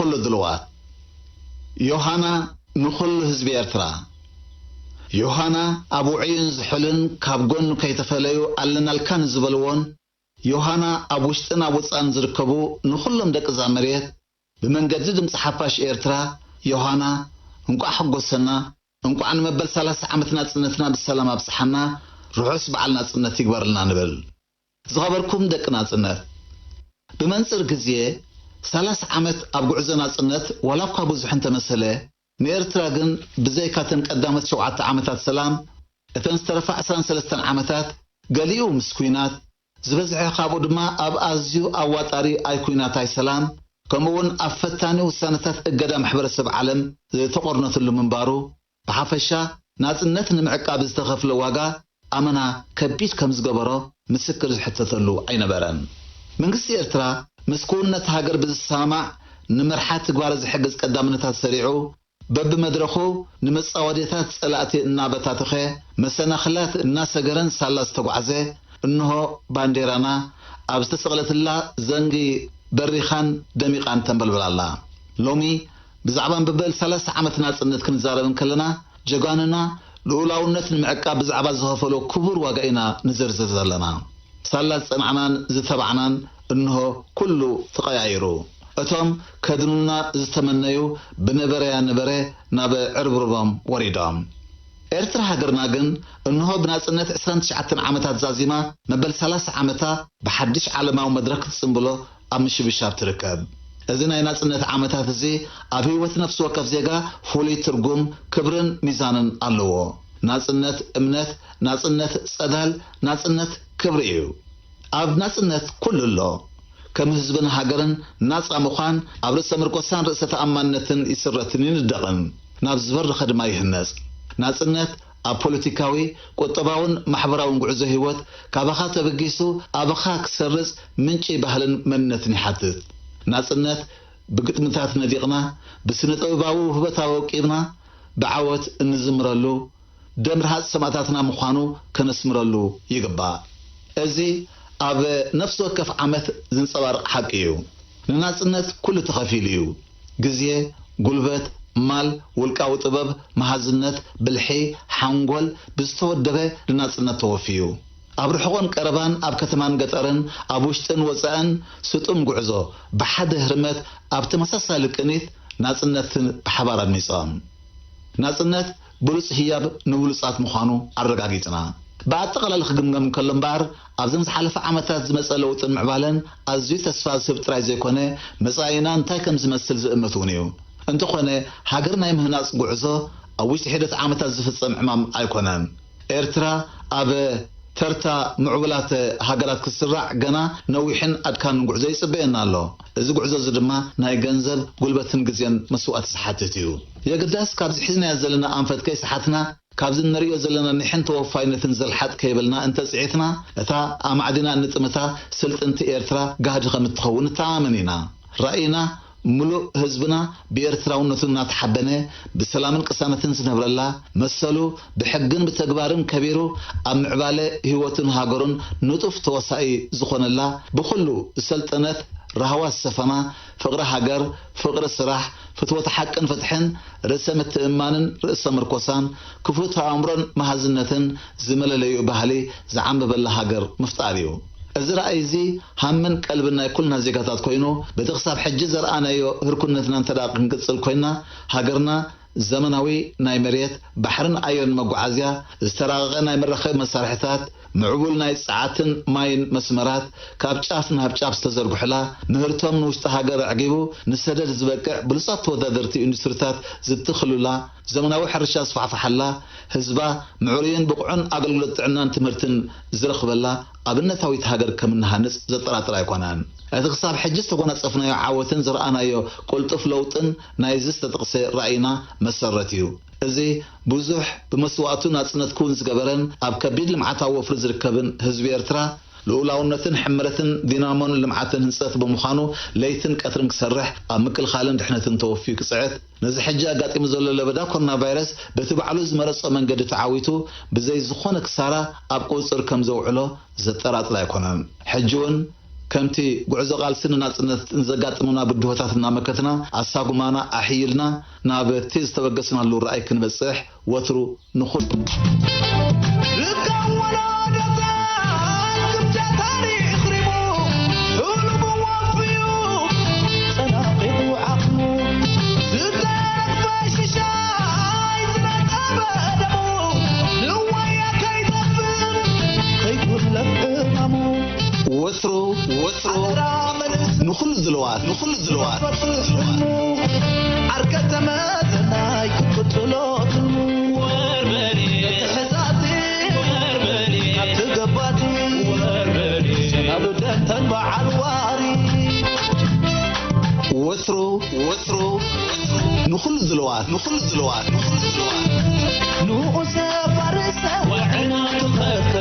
ኩሉ ድልዋት። ዮሃና ንኹሉ ህዝቢ ኤርትራ። ዮሃና ኣብ ውዑይን ዝሑልን ካብ ጎኑ ከይተፈለዩ ኣለናልካ ንዝበልዎን፣ ዮሃና ኣብ ውሽጥን ኣብ ወጻእን ዝርከቡ ንኹሎም ደቂ እዛ መሬት ብመንገዲ ድምጺ ሓፋሽ ኤርትራ፣ ዮሃና እንቋዕ ሓጎሰና፣ እንቋዕ ንመበል ሰላሳ ዓመት ናጽነትና ብሰላም ኣብጽሓና፣ ርሑስ በዓል ናጽነት ይግበርልና ንብል። ዝኸበርኩም ደቂ ናጽነት፣ ብመንጽር ግዜ ሰላሳ ዓመት ኣብ ጉዕዞ ናጽነት ዋላ እኳ ብዙሕ እንተመሰለ፣ ንኤርትራ ግን ብዘይካተን ቀዳሞት ሸውዓተ ዓመታት ሰላም፣ እተን ዝተረፋ ዕስራን ሰለስተን ዓመታት፣ ገሊኡ ምስ ኲናት፣ ዝበዝሐ ካብኡ ድማ ኣብ ኣዝዩ ኣዋጣሪ ኣይ ኲናት ኣይ ሰላም፣ ከምኡውን ኣብ ፈታኒ ውሳነታት እገዳ ማሕበረሰብ ዓለም ዝተቖርነትሉ ምንባሩ፣ ብሓፈሻ ናጽነት ንምዕቃብ ዝተኸፍለ ዋጋ ኣመና ከቢድ ከም ዝገበሮ ምስክር ዝሕተተሉ ኣይነበረን። መንግስቲ ኤርትራ ምስ ክውንነት ሃገር ብዝሰማማዕ ንመርሓ ትግባረ ዝሕግዝ ቀዳምነታት ሰሪዑ፣ በብመድረኹ ንመጻወዴታት ጸላእቲ እናበታተኸ፣ መሰናኽላት እናሰገረን ሳላ ዝተጓዕዘ፣ እንሆ ባንዴራና ኣብ ዝተሰቕለትላ ዘንጊ በሪኻን ደሚቓን ተንበልብል ኣላ። ሎሚ ብዛዕባ መበል ሰላሳ ዓመት ናጽነት ክንዛረብ እንከለና፣ ጀጋኑና ልኡላውነት ንምዕቃብ ብዛዕባ ዝኸፈሎ ክቡር ዋጋ ኢና ንዝርዝር ዘለና። ሳላ ዝጸናዕናን ዝተባዕናን እንሆ ኩሉ ተቐያይሩ። እቶም ከድኑና ዝተመነዩ ብነበረያ ነበረ ናብ ዕርብርቦም ወሪዶም። ኤርትራ ሃገርና ግን እንሆ ብናጽነት ዕስራን ትሽዓተን ዓመታት ዛዚማ መበል ሰላሳ ዓመታ ብሓድሽ ዓለማዊ መድረኽ ክትጽንብሎ ኣብ ምሽብሻብ ትርከብ። እዚ ናይ ናጽነት ዓመታት እዚ ኣብ ህይወት ነፍሲ ወከፍ ዜጋ ፍሉይ ትርጉም፣ ክብርን ሚዛንን ኣለዎ። ናጽነት እምነት፣ ናጽነት ጸዳል፣ ናጽነት ክብሪ እዩ። ኣብ ናጽነት ኩሉ ኣሎ። ከም ህዝብን ሃገርን ናጻ ምዃን ኣብ ርእሰ ምርኮሳን ርእሰ ተኣማንነትን ይስረትን ይንደቕን፣ ናብ ዝበረኸ ድማ ይህነጽ። ናጽነት ኣብ ፖለቲካዊ፣ ቁጠባውን ማሕበራውን ጉዕዞ ህይወት ካባኻ ተበጊሱ ኣባኻ ክሰርጽ ምንጪ ባህልን መንነትን ይሓትት። ናጽነት ብግጥምታት ነዲቕና፣ ብስነ ጥበባዊ ውህበት ኣወቂብና፣ ብዓወት እንዝምረሉ፣ ደም ረሃጽ ሰማእታትና ምዃኑ ከነስምረሉ ይግባእ። እዚ ኣብ ነፍሲ ወከፍ ዓመት ዝንጸባረቕ ሓቂ እዩ። ንናጽነት ኩሉ ተኸፊሉ እዩ። ግዜ፣ ጉልበት፣ ማል፣ ውልቃዊ ጥበብ፣ መሃዝነት፣ ብልሒ፣ ሓንጎል ብዝተወደበ ንናጽነት ተወፍዩ። ኣብ ርሑቕን ቀረባን፣ ኣብ ከተማን ገጠርን፣ ኣብ ውሽጥን ወጻእን ስጡም ጉዕዞ ብሓደ ህርመት ኣብ ተመሳሳሊ ቅኒት ናጽነት ብሓባር ኣድሚጾም። ናጽነት ብሉጽ ህያብ ንብሉጻት ምዃኑ ኣረጋጊጽና። ብኣጠቓላሊ ክግምገም እንከሎ እምበኣር፣ ኣብዘን ዝሓለፈ ዓመታት ዝመጸ ለውጥን ምዕባለን ኣዝዩ ተስፋ ዝህብ ጥራይ ዘይኮነ፣ መጻኢና እንታይ ከም ዝመስል ዝእምት እውን እዩ። እንተኾነ፣ ሃገር ናይ ምህናጽ ጉዕዞ ኣብ ውሽጢ ሒደት ዓመታት ዝፍጸም ዕማም ኣይኮነን። ኤርትራ ኣብ ተርታ ምዕቡላት ሃገራት ክትስራዕ ገና ነዊሕን ኣድካምን ጉዕዞ ይጽበየና ኣሎ። እዚ ጉዕዞ እዚ ድማ ናይ ገንዘብ፣ ጉልበትን ግዜን መስዋእቲ ዝሓትት እዩ። የግዳስ ካብዚ ሒዝናዮ ዘለና ኣንፈት ከይሰሓትና፣ ካብዚ እንርእዮ ዘለና ኒሕን ተወፋይነትን ዘልሓጥ ከይበልና እንተጽዒትና፣ እታ ኣማዕዲና እንጥምታ ስልጥንቲ ኤርትራ ጋህዲ ከም እትኸውን ንተኣማመን ኢና። ራእይና ምሉእ ህዝብና ብኤርትራውነቱ እናተሓበነ፣ ብሰላምን ቅሳነትን ዝነብረላ፣ መሰሉ ብሕግን ብተግባርን ከቢሩ፣ ኣብ ምዕባለ ህይወቱን ሃገሩን ንጡፍ ተዋሳኢ ዝኾነላ፣ ብኹሉ ዝሰልጠነት፣ ራህዋ ዝሰፈና፣ ፍቕሪ ሃገር፣ ፍቕሪ ስራሕ፣ ፍትወት ሓቅን ፍትሕን፣ ርእሰ ምትእምማንን ርእሰ ምርኮሳን፣ ክፉት ኣእምሮን መሃዝነትን ዝመለለዩ ባህሊ ዝዓምበበላ ሃገር ምፍጣር እዩ። እዚ ራእይ እዚ ሃምን ቀልብን ናይ ኩልና ዜጋታት ኮይኑ፣ በቲ ክሳብ ሕጂ ዘርኣናዮ ህርኩነትና እንተ ደኣ ክንቅጽል ኮይና፣ ሃገርና ዘመናዊ ናይ መሬት፣ ባሕርን ኣየርን መጓዓዝያ፣ ዝተራቐቐ ናይ መራኸቢ መሳርሒታት፣ ምዕቡል ናይ ጸዓትን ማይን መስመራት፣ ካብ ጫፍ ናብ ጫፍ ዝተዘርግሑላ፣ ምህርቶም ንውሽጢ ሃገር ኣዕጊቡ ንሰደድ ዝበቅዕ ብሉጻት ተወዳደርቲ ኢንዱስትሪታት ዝትኽሉላ፣ ዘመናዊ ሕርሻ ዝፋሕፋሓላ፣ ህዝባ ምዕሩይን ብቑዕን ኣገልግሎት ጥዕናን ትምህርትን ዝረኽበላ ኣብነታዊት ሃገር ከም እንሃንጽ ዘጠራጥር ኣይኮነን። እቲ ክሳብ ሕጂ ዝተጎናጸፍናዮ ዓወትን ዝረኣናዮ ቅልጡፍ ለውጥን ናይዚ ዝተጠቕሰ ራእይና መሰረት እዩ። እዚ ብዙሕ ብመስዋእቱ ናጽነት ክውን ዝገበረን ኣብ ከቢድ ልምዓታዊ ወፍሪ ዝርከብን ህዝቢ ኤርትራ፣ ልኡላውነትን ሕምረትን ዲናሞን ልምዓትን ህንጸት ብምዃኑ፣ ለይትን ቀትርን ክሰርሕ፣ ኣብ ምክልኻልን ድሕነትን ተወፊዩ ክጽዕት፣ ነዚ ሕጂ ኣጋጢሙ ዘሎ ለበዳ ኮሮና ቫይረስ በቲ ባዕሉ ዝመረጾ መንገዲ ተዓዊቱ፣ ብዘይ ዝኾነ ክሳራ ኣብ ቁጽጽር ከም ዘውዕሎ ዘጠራጥር ኣይኮነን። ሕጂ እውን ከምቲ ጉዕዞ ቃልሲ ንናጽነት ንዘጋጥሙና ብድሆታት እናመከትና ኣሳጉማና ኣሕይልና ናብቲ ዝተበገስናሉ ራእይ ክንበጽሕ ወትሩ ንኹል ርጋን ወለዶታት ግምጃ ታሪኽ ሪሙ፣ ሕሉሙ ወፍዩ ጸናቒቑ ዓቕሙ፣ ዝደረግፈ ሽሻይ ዝነጸበ ደሙ፣ ንዋያ ከይጠፍእ ከይጉለፍ ዕማሙ። ወትሩ፣ ወትሩ፣ ኣደራ መልስ ንኹሉ ዝለዋት፣ ንኹሉ ዝለዋት። ፈጥር ሕልሙ፣ ዓርከ ተመዘናይ ክትቅጽሎ ትልሙ። ወርበሬ ተሕዛቲ፣ ወርበሬ ካብቲ ገባቲ፣ ወርበሬ ሰናብደን ተን በዓል ዋሪ። ወትሩ፣ ወትሩ፣ ወትሩ ንኹሉ ዝለዋት፣ ንኹሉ ዝለዋት፣ ንኹሉ ዝለዋት። ንኡሰ ፋርሰ ወዕና ትኸከ